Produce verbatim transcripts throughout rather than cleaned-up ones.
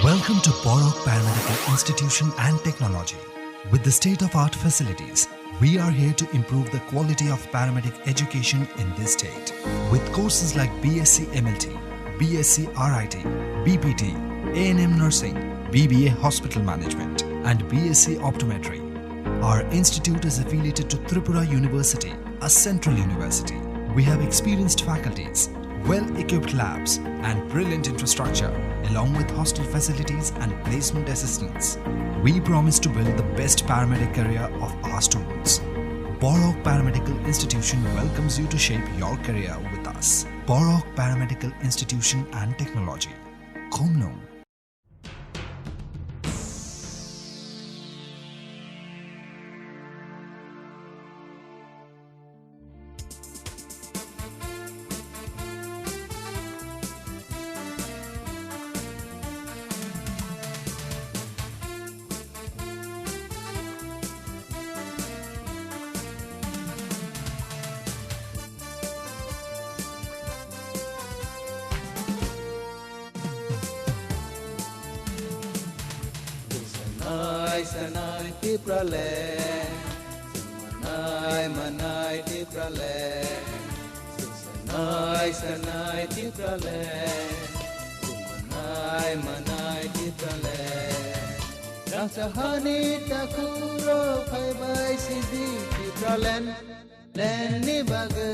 Welcome to Borok Paramedical Institution and Technology. With the state-of-art facilities, we are here to improve the quality of paramedic education in this state. With courses like B S c M L T, B S c R I T, B P T, A N M nursing, B B A hospital management, and B S c optometry, our institute is affiliated to Tripura University, a central university. We have experienced faculties, well-equipped labs, and brilliant infrastructure, along with hostel facilities and placement assistance. We promise to build the best paramedic career of our students. Borok Paramedical Institution welcomes you to shape your career with us. Borok Paramedical Institution and Technology. Khumlung. Sanai, sanai, Tipraland. Manai, manai, Tipraland. Sanai, sanai, Tipraland. Manai, manai, Tipraland. Rangchak hani takhukro phaibai sidi Tipraland. Land ni bagwi.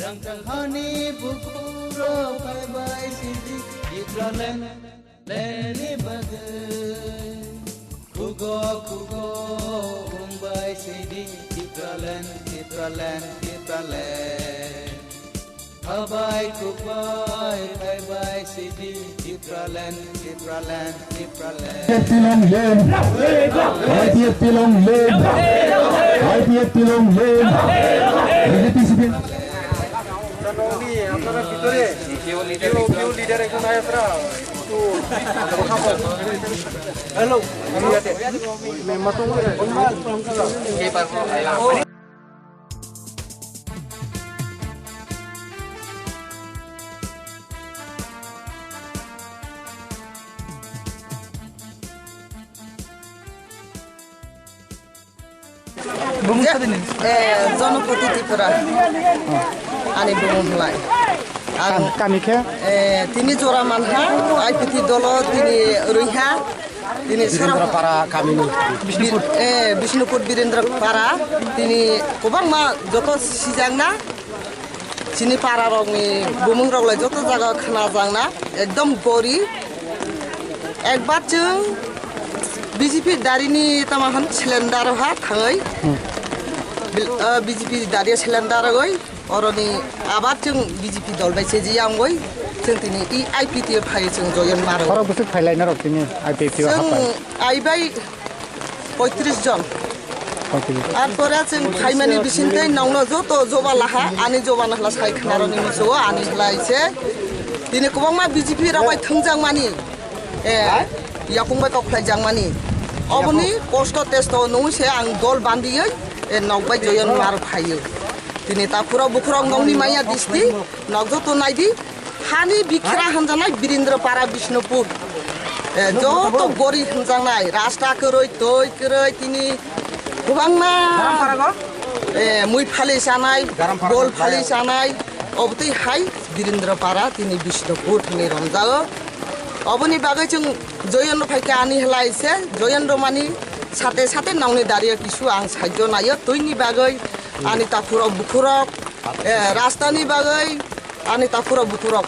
Rangchak hani bukhukro phaibai sidi Tipraland. Leni bagwi kugo kugo wngbai sidi Tipraland, Tipraland, Tipraland. Habai kubai kaibai sidi Tipraland, Tipraland, Tipraland. Tilong len, I P F Tilong len, I P F Tilong len, B J P C P M. আপনারা ভিতরে কেউ, কেউ লিডার একজন আয়, আপনারা একটু কথা বলুন। Hello. Bumung Je- sadini? Eh, Jonopoti Tripura. Ani bumung hwlai. Ang, kami khe? Eh, tini jora manha, I P T dolo tini rwiha, tini Birendra sara- Para kamini. Bir-, eh, Bishnupur Birendra Para, tini kwbangma joto sijakna. Chini para rokni bumung rok lai joto jaga khna jang na, ekdom gori. Ekbar chwng B J P darini tama han cylinder ha thangwi. Hmm. Bil-, uh, B J P dari cylinder goi oroni abar chwng B J P dol bai se jiyang goi chwng tini i I P T phai chwng joyen maro. Khorok bwswk phai lai narok tini I P T o chwng hapai. Ai bai poitris jon. Poitris. Ar pore chwng phaimani bisingtwi nongno joto joba laha, ani joba nahla sai khnarokni musugo, ani hwlai se. Tini kwbangma B J P rok bai thwngjak mani, eh, yakung bai kok khlaijak mani. Oboni kosto testo nungwi se ang dol bandiwi, eh, nok bai joyon mar phaio. Tini takhurok bukhurok nongni maya disti, nok joto naidi. Hani bikhra hanjanai Birindra Para Bishnupur. Eh, joto gori hanjanai, rasta kwrwi, twi kwrwi, tini kwbangma, eh, mui phali chanai, bol phali chanai, obotwi hai Birindra Para tini Bishnupur thani romjago. Oboni bagwi chwng Joyendro phaikha ani hwlai se, Joyendro mani sate sate nongni dario kisu ang saijo naio, twini bagwi ani takhurok bukhurok, eh, rastani bagwi, ani takhurok bukhurok,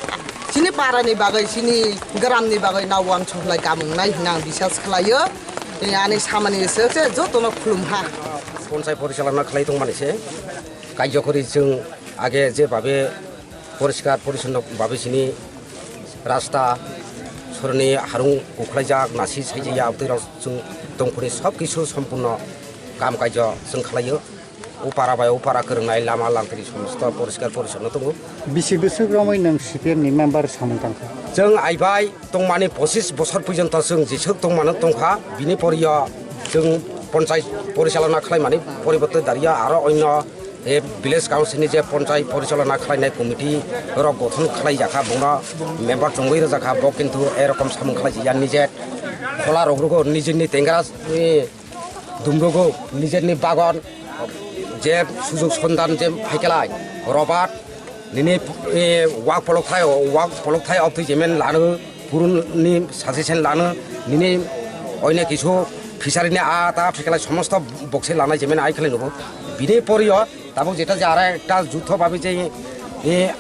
chini parani bagwi, chini gramni bagwi na uansuk lai kamungnai hwnwi ang bisas khlaio. Tini ani samani se se jotono khulumha. Ponchai porichalona khlai tongmani se, kaijo khori chwng age je babe poriskar porisonno babe chini rasta soroni harung kukhlaijak nasi saijaya abtwi rok chwng tongkhorni sob kisu sompurno kam kaijo chwng khlaio. O para bai o para kwrwngnai lama lantri somosto poriskar porisonno tongo. Bisi bwswk romwi nwng C P M ni member samung tangkha? Chwng aibai tongmani pochis bosor porjonto chwng jeswk tongmano tongkha, bini porio chwng ponchai porichalona khlaimani poriborte daria aro onno E village council ni je ponchai porichalona khlainai committee rok gothon khlai jakha, bongno member chongwi rwjakha, bo kintu erokom samung khlai ya, nije khola rok rugo, nijini tengra, e, dumrugo, nijeni bagon, je sujog sondan je phaikelai, Robert, nini, e, wak polok thai, wak polok thai, obtwi jemen lano, purun ni suggestion lano, nini oine kisu fishery ni a ta phaikelai, somosto bokse lanai jemen ai khlai nugo. Bini porio tabuk jeta je ara ekta jutho babe je, e,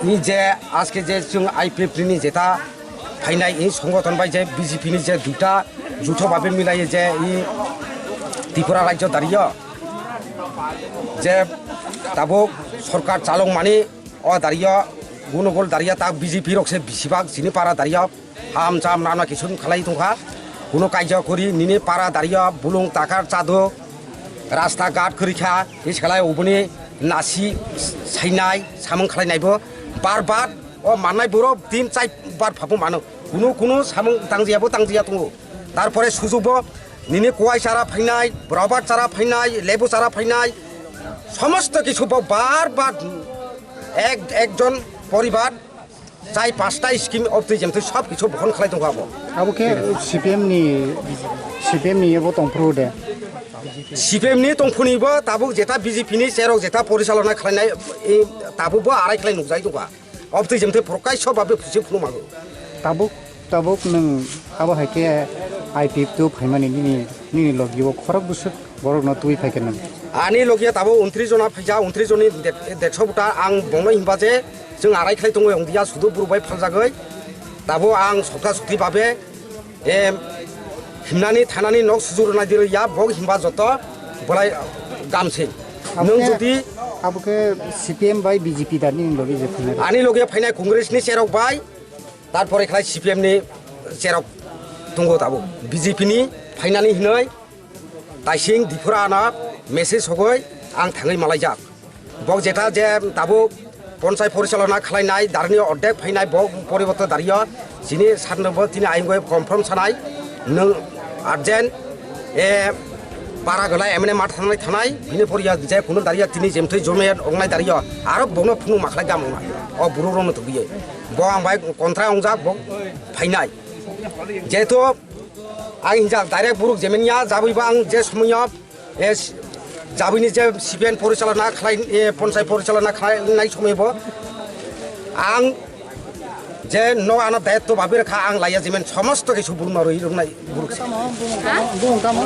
ni je aske je chwng I P F T ni jeta phainai, e, songothon bai je B J P ni je duita jutho babe milai je, e, Tripura rajyo dario je tabuk sorkar chalok mani, o dario gunogol daria ta B J P rok se bisibak chini para dario. Ham cham nana kisu khalai tongkha. Kuno kaijak kori nini para dario bulung takar chado, rasta ghat kwrwi kha, tei se khalai uboni nasi sainai samung khalai naibo bar bar o mannai borok tin chai bar phabu mano. Kuno kuno samung tangjiya bo tangjiya tongo. Tarpore sujuk bo nini kuwai chara phainai, brobat chara phainai, lebu chara phainai, somosto kisu bo bar bar ek ekjon poribar Chai pasta scheme of the jemtwi sob kichu bokhon khlai tongkha abo. Abo khe C P M ni, C P M ni abo tongphuru de. C P M ni tongphuni bo tabuk jeta B J P ni cherok jeta porichalona khlainai, e, tabuk bo arai khlai nukjai tongkha. Of the jemtwi prokai sob abe phusi phunu mago. Tabuk, tabuk nwng abo hai khe I P F tu phaimani nini, nini logi o khorok bwswk borok no twi phai khe nwng. Ani logi tabuk untris jona phaija, untris joni dek-, dekso buta ang bongno himba je Chwng arai khlai tongo, wng dia sudu buru bai phaljagwi. Tabo ang sokta sokti babe, em, himnani thanani nok sujur rwnai dirwi ya, bok himba joto bolai gamsing. Nwng Abokhe, jodi abokhe C P M bai B J P da nini logi je phainai? Ani loge phainai Congress ni cherok bai, tarpore khlai C P M ni cherok tongo tabo. B J P ni phainani hinoi, Taising Dipura ano message sogoi ang thangwi malaijak. Bok jeta je tabuk ponchai porichalona khlainai, darni ordek phainai, bok poriborto dario, chini satno bo tini ayung bai confirm sanai, nwng urgent, e, para gala M N A mat thanai thanai, bini poriya je kunu daria tini jemthwi jome ongnai dario, aro bokno phunu makhlai gam ongnai, o buruk rokno tubiye. Bo ang bai kontra ongjak, bo phainai. Jehetu Ang hinjak direct buruk jemen ya, jabwi ba ang je somoyo, e, jabwini je C P M porichalona khlai, e, ponchai porichalona khlainai somoibo ang je no ano dayitto babi rwkha, ang laiya jemen somosto kisu burma rwi rwnai buruk se. Bung tamo?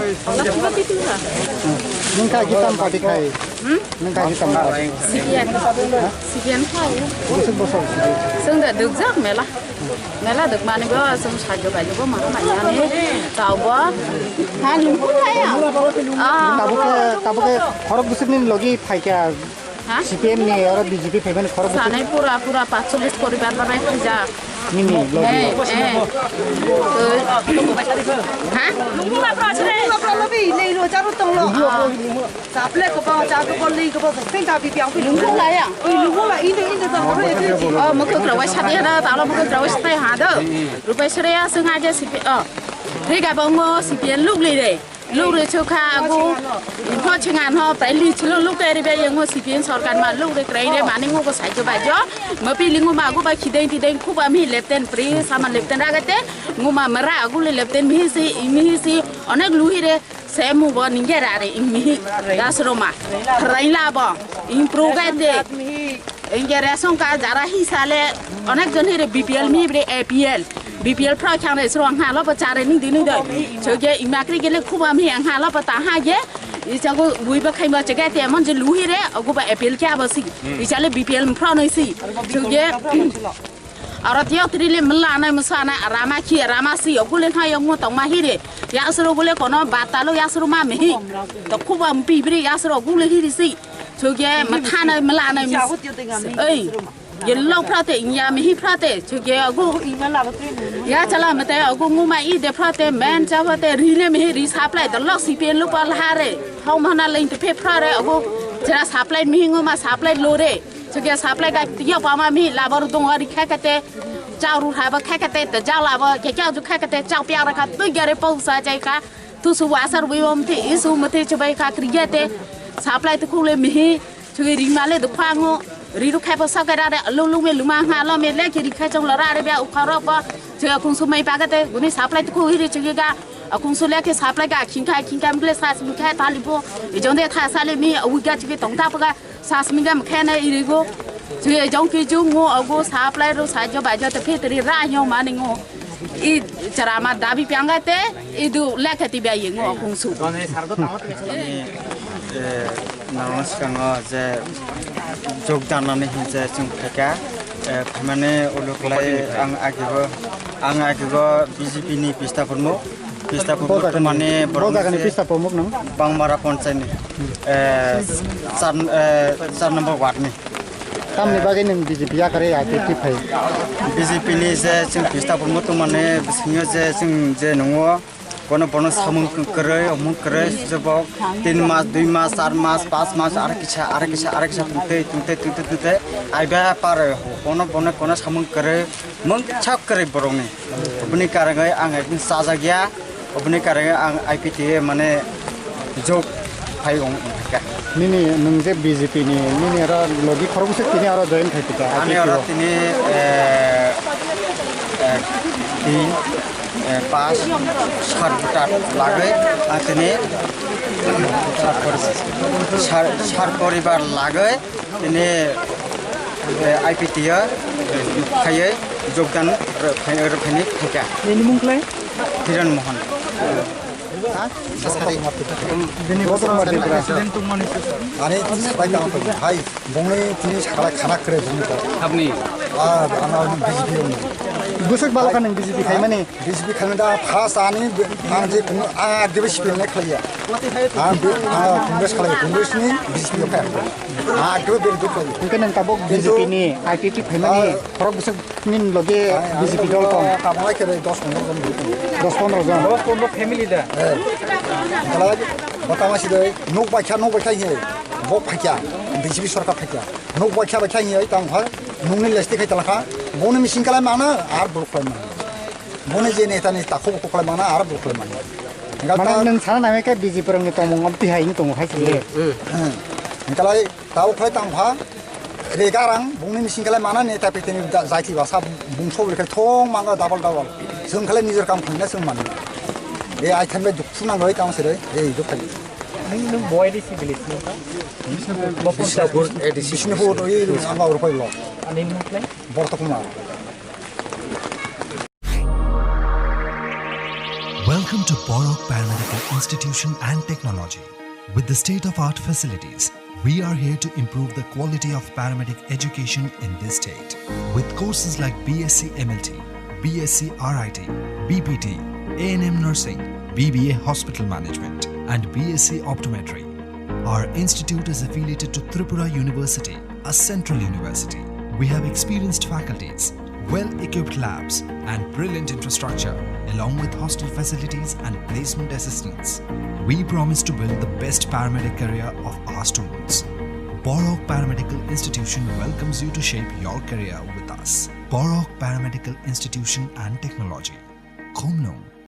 Nung ka hitam party khai? Hmm? Nung ka hitam party? C P M. Ha? C P M khai. Bosok bosok. Sung da dukjak mela. Mela dwkmani bo chwng sakhe bai bo maha manya ni tao bo. Ha, nung bo kaya. Ah. Tabuk khe, tabuk khe khorok bwswk ni logi phaikha. Ha? C P M ni oro B J P phaimani khorok bwswk. Sanai pura, pura patchollish poribar bai phaijak. Nini logi. Eh, eh. Ha? Nung bo kaya. Saple ko ba cha ko li ko ba sen ta bi biang. Lungkung la ya. Oi, lungkung la, inde, inde, ta ko re. Oh, mokok rawai sate da, talo mokok rawai sate ha da. Rupai sere ya sung aja sipi, oh. Riga bongo sipi luk li re. Luk re chukha agu. Ko chingan ho, pai li chilo luk re be yengo sipi sorkar ma luk re krai re mani ngo ko sai jo ba jo. Ma pi lingu ma agu ba khideng tideng khu ba mi lepten pri sama lepten ragate. Ngu ma mera agu le lepten mi si, mi si. Onek luhi re. Semu bo ningke rare ingmihi yasroma. Raila bo improve de. Inge ration card jara hisale onek jon hire B P L mi bre A P L. B P L pro chang re sro ngalo bo chare ning dinu doi. Choge imakri gele khuba mi ngalo bo ta ha ge. Isago bui bo khaimo chege te mon je luhi re ogu ba A P L kya bo si. Isale B P L pro noi si. Choge Aro tiyok tiri le mela anai mesa anai rama khi rama si ogule thai yong mo tong ma hiri. Yasro gule kono batalo yasro ma mehi. To khuba mpibri yasro gule hiri si. Chuge matha anai mela anai mis. Ei. Yellow prate inya mehi prate chuge agu. Ya chala mate agu nguma i de prate men cha prate rile mehi ri supply the lok si pe lupa lhare. Hau mana lein te pe prare agu. Jera supply mehi nguma supply lore. Chuge supply ga tiya pama mi labar dong ari kha kate chau ru ha ba kha kate te jala ba ke kya ju kha kate chau pya ra kha tu gare pau sa jai kha tu su wa sar wi om te isu mate chubai kha kriya te supply te khule mihi Twi ri male do phango, ri ru khai pa sa kai ra re, lo lo me luma ha lo me le ke ri khai chong lo ra re bia ukha ro pa, che kung su mai pa ga te, guni supply tu khu ri che ga, a kung su le ke supply ga khing khai, khing khai mle sa smi khai ta li po, e jong de tha sa le mi, a wi ga che ke tong ta pa ga, sa smi ga mkhe na iri go, che jong ki ju ngo a go supply ro sa jo ba jo te phe te ri ra nyo ma ni ngo. I chara ma dabi pianga te, i du lekha ti bia yengo kung su. Ani, eh, nang skango je jogdan nani hinse chwng phaikha, eh, phaimani ulo khlai ang agibo, ang agibo B J P ni pista phurmo, pista phurmo to mane borok ni pista phurmo nang Bangmara ponchai ni, eh, char, eh, char number ward ni. Tamni bagwi nwng B J P yakarwi I P T phai? B J P ni je chwng pista phurmo tongmani bisingo je chwng je nungo, kono bono samung kwrwi, omung kwrwi, sujabok tin mas, dui mas, char mas, panch mas, ar kisa, ar kisa, ar kisa tungtwi, tungtwi, tungtwi, tungtwi, aiba par kono bono kono samung kwrwi, mungsa kwrwi borokni. Oboni karangwi ang ekdin chajakya. Oboni karangwi ang I P T mane jog phai wng kha. Nini nwng je B J P ni, nini aro logi khoroksa tini aro join khai pita Ani I P T aro o. Tini, eh, eh, tin, eh, pas, sat voter lagwi, ah, tini sat pori-, sat, sat poribar lagwi. Tini, eh, I P T o, eh, phaiwi jogdan rw-, phai-, rwphani phaikha. Nini mung khlai? Hiran Mohan. Bini bosong ma Tripura. Ani bai tang tong hai bongni tini sakala khana kre bongni ko. Apni? Ah, ana B J P ni. Busuk balo kan B J P khai mani. B J P khalmani da first ani ang je kunu ang agdebe C P M ni khlaiya. Ang be, ang Congress khlaiya, Congress ni B J P khlaiya. Ang agdebe bel duk khlaiya. Hwnkhe nwng tabuk Kintu, B J P ni I P T phaimani ah, khorok bwswk nini loge ah, B J P dol tong? Tabuk khe dos pondro jon duk tong. Dos pondro jon. Dos pondro family da. Eh. Khlai, botama sidai, nuk baikha, nuk baikha hiye. Bo phaikya, B J P sorkar phaikya. Nuk baikha baikha hiye, tang phai, nukni lesti khai talakha. Boni mising kalai mana, ar bol khlai mana. Boni je neta ni takhuk bukhuk khlai mana, aro bukhuk khlai mani. Mane nwng sana nai khe B J P rok ni tongmung om tihai wng tongo hai se. Hmm. Hwnkhe lai tao khlai tang pha. Re garang bungni mising khlai mana neta pete ni da-, jaiti basa bungso bai khe thong manga double double. Chwng khlai nijor kam khlai na chwng mani. E ai thanbai duk phunang roi tang se roi. E duk phai. Nwng, nwng Boyadi civil ni ka? Bishnupur A D C. Bishnupur, e, ang aur phai lo. Ani nwng khlai? Borto Kumar. Welcome to Borok Paramedical Institution and Technology. With the state-of-art facilities, we are here to improve the quality of paramedic education in this state. With courses like B S c M L T, B S c R I T, B P T, A N M nursing, B B A hospital management, and B S c optometry, our institute is affiliated to Tripura University, a central university. We have experienced faculties, well-equipped labs, and brilliant infrastructure, along with hostel facilities and placement assistance. We promise to build the best paramedic career of our students. Borok Paramedical Institution welcomes you to shape your career with us. Borok Paramedical Institution and Technology. Khumnung,